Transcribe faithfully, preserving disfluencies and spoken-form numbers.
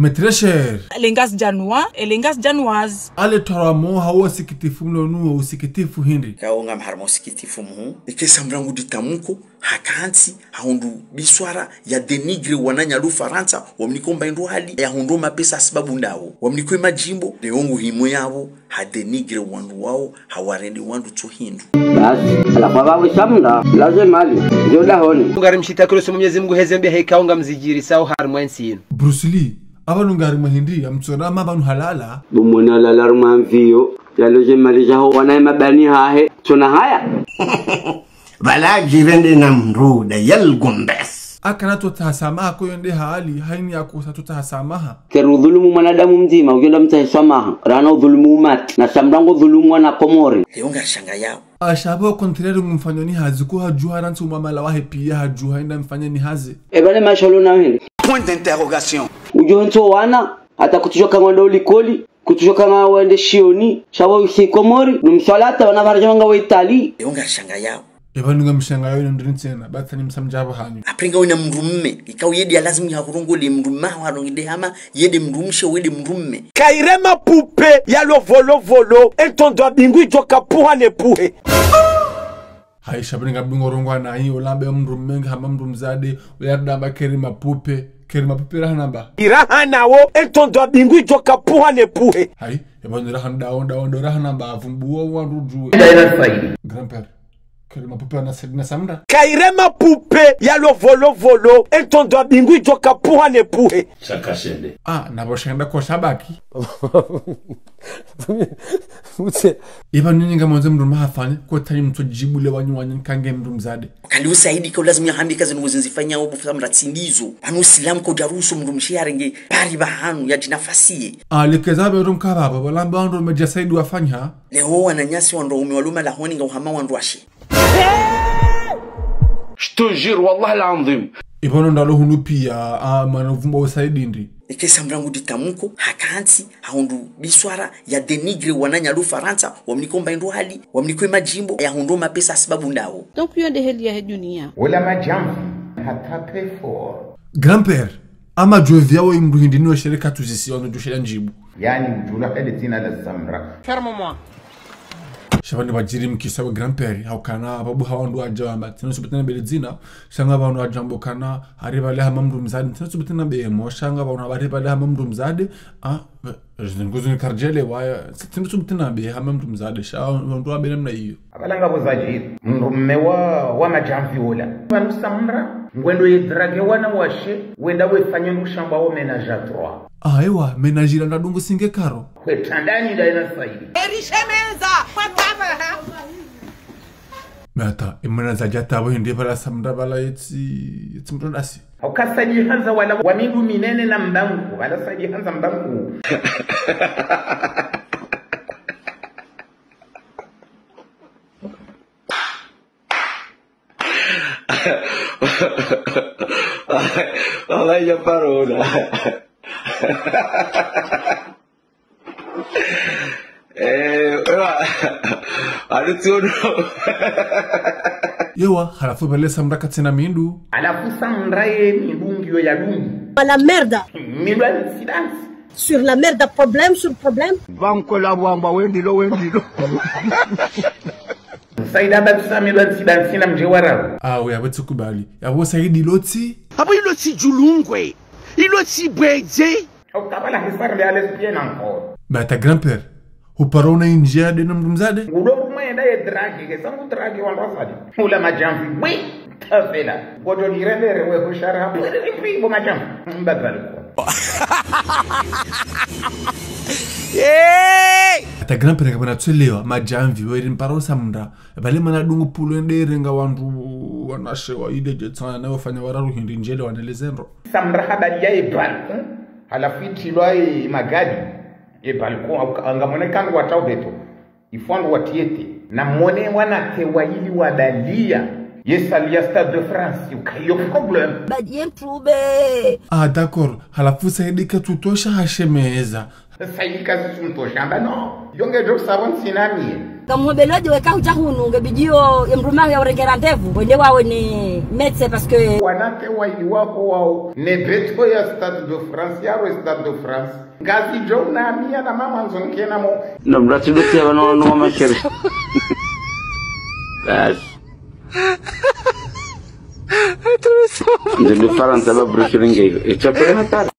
Mes très chers. Les Ngazidjanois et les Ngazidjanoises. Ale twaramo hawo usikitifu mnonu usikitifu hindri. Kawo ngam harimo usikitifu mhu. Eke Samra ngudi tamuko, hakantsi, hahundru biswara, ya dénigrer wananya lo Farantsa, wamniko mba indru hali, ya hundro mapesa sababu ndawo. Wamniko majimbo, leo ngu himo yawo, ha dénigrer wandru wawo, hawarende wandru tso hindru. Basi, ala kwa bawe Samra, laze mali, ndio dahoni. Ngari mshitakilo somo Mwenyezi Mungu heze mbe heka unga mzidjiri sao harimwa ntsi yinu. Bruce Lee, aba nunga harimwa hindri, amtsona ama aba nuhalala. Bumwona lala rumwa mviyo, yaloze mali zaho wana mabani hahe, tsona haya. Bala djirende na mruda, yalgumbes. Akana totsaha samaha ko yonde hali, haini yakosa totsaha samaha. Keri udhulumu mwanadamu mdzima, ujonda mtsahe swamaha, rana udhulumu umati, na Samra ngo dhulumu wana Komori. Leo ngarishanga yawo. Ashaba au contraire ngumfanyoni hazi ko hadjuha rantsi umwamala wahe piya hadjuha inda mfanyeni hazi. Eba ne masholo na hende. Point d'interrogation. Ujo ntso wana, hata kutsishoka ngwende ulikoli, kutsishoka ngwende shioni, shawo usi Komori, numswalata wana varaja wanga wa Itali. Leo ngarishanga yawo. Eba nunga mshanga yawo ino ndrini tsena, batsa ni msamdjaba hanyu. Aprenga wena mdrumme, ikao yedi ya lazimu ya kurongole mdrumme, hawa rongide hama, yede mdrumshe, wede mdrumme. Kaire mapupe ya lo volo volo, entondo abingwi djo kapuha ne puhe. Hayi, shabani ngabingo rongwa na hii, ulambe mdrumme nge hama mdrumzade, uyarda ba keri mapupe, keri mapupe raha namba. Iraha nawo, entondo abingwi djo kapuha ne puhe. Hayi, eba ni raha ndawo, ndawo, ndo raha namba, avumbuwa wa rudjuwe. Grand-père, keri mapupe ana Saidi na Samra. Kaire mapupe ya lo volo volo, entondo abingwi djo kapuha ne puhe. Shakashende. Ah, nabo shenda ko shabaki. Utse. Eba nini ngamwandzo mdrumme hafanye, ko tani mtso djibu le wanyu wanyu kange mdrumzade. Kali usaidi ka ulazimu ya hambi kazi nuzi nzifanya obu Samra tsi ndizo. Anu silamu ko jarusu mdrumshe yarenge, pari bahanu, ya djinafasiye. Ah, lekeza be rum kababa, walamba wandru meja Saidi wafanya. Leo wananyasi wandru ume waluma lahoni nga uhama wandru washe. Je te jure, wallah l'anzim. Ibono ndalo hunu piya, ah, mana uvumba usaidi ndi. Eke Samra ngudi tamuko, hakantsi, hahundru biswara, ya dénigrer wananya lo Farantsa, wamniko mba indru hali, wamniko majimbo, ya hundro mapesa sababu ndawo. Donc, yo nde heli yahe dunia. Ola madjamvi, hata très fort. Grand-père, ama djovi yawo imdru hindri ni wa shereka tuzisi wano djo shela ndjibu. Yaani udjula hele dzina la Samra. Ferme-moi. Shabani badjiri mkisa wa grand-père, haukana, babu hawa ndo adja wamba, tsina subutana bele dzina, shanga ba ndo adja mbo kana, hari bale hama mdrumzade, tsina subutana be mo, shanga ba ndo hari bale hama mdrumzade, ah, nguzo ni kardjele wa, tsina subutana be hama mdrumzade, sha ndo abe namna iyo. Abalanga buzadji, mdrumme wa, wa madjamvi ola. Pvanu Samra, ngwendo ye drague wana washe, wenda wefanye nushamba wo ménage à trois. Ah, ewa, ménage ila ndadungu singe karo. Kwe tandani nda ina Saidi. Erishemeza, kwa kama, ha? Mais attends, imana za djata bo hindri bala Samra bala yetsi, yetsi mdru dasi. Hauka Saidi handza wala wa mindru minene na mbangu, wala Saidi handza mbangu. Wallahi, ya paro ona. Eh, ewa. Alutsiono. Yewa, halafu bale Samra katsina mindru. Halafu Samra ye mindru ngiyo ya dungi. Wala merda. Mindru ya incidence. Sur la merde, problème sur problème. Banko la bwamba wendilo, wendilo. Saida ba tsi sa mindru ya incidence na mdje wararu. Ah, oui, abo tsi kubali. Abo Saidi lotsi. Abo ilotsi djulungwe. Ilotsi bwedze. Au kabala hisar le ales bien encore. Bah, ta grand-père. Uparo una indjia de na mdrumzade? Ngudo rumwe enda ye drague, ke sangu drague wandru wasadi. Ula madjamvi, oui, tafela. Ngodo nirendere we hushara hapo. Bo madjamvi, mbabali. Hey! Ata grand-père kabana tsulewa, madjamvi, we ri mparo Samra. Bale mana dungu pulo ende renga wandru wanashe wa ile dje tsana na wafanya wararu hindri ndjele wanelezendro. Samra habari ya ye balcon, halafu itilwa ye magari, ye balcon, au ka-, ngamwone kandru watrao beto, ifo wandru watiete, namwone wanawake waili wadalia, ye salle ya Stade de France, uka iyo problème. Badi ye mtrube. Ah, d'accord, halafu Saidi katsutosha hashemeza. Saidi katsumtosha, amba non, yo ngedjo sabo ntsinamie. Kamwombeloje weka hutsaha hunu, nge bidiyo ye mdrume ya urenge rendez-vous, wende waone médecin parce que wanawake waili wako wao ne beto ya Stade de France, ya Stade de France. Ngazi jo na mia na mama nzo nkena mo. No, mrati do tia no, no, mama chérie. Bas. Ndio Farantsa ba brushiringe. Icha pena tara.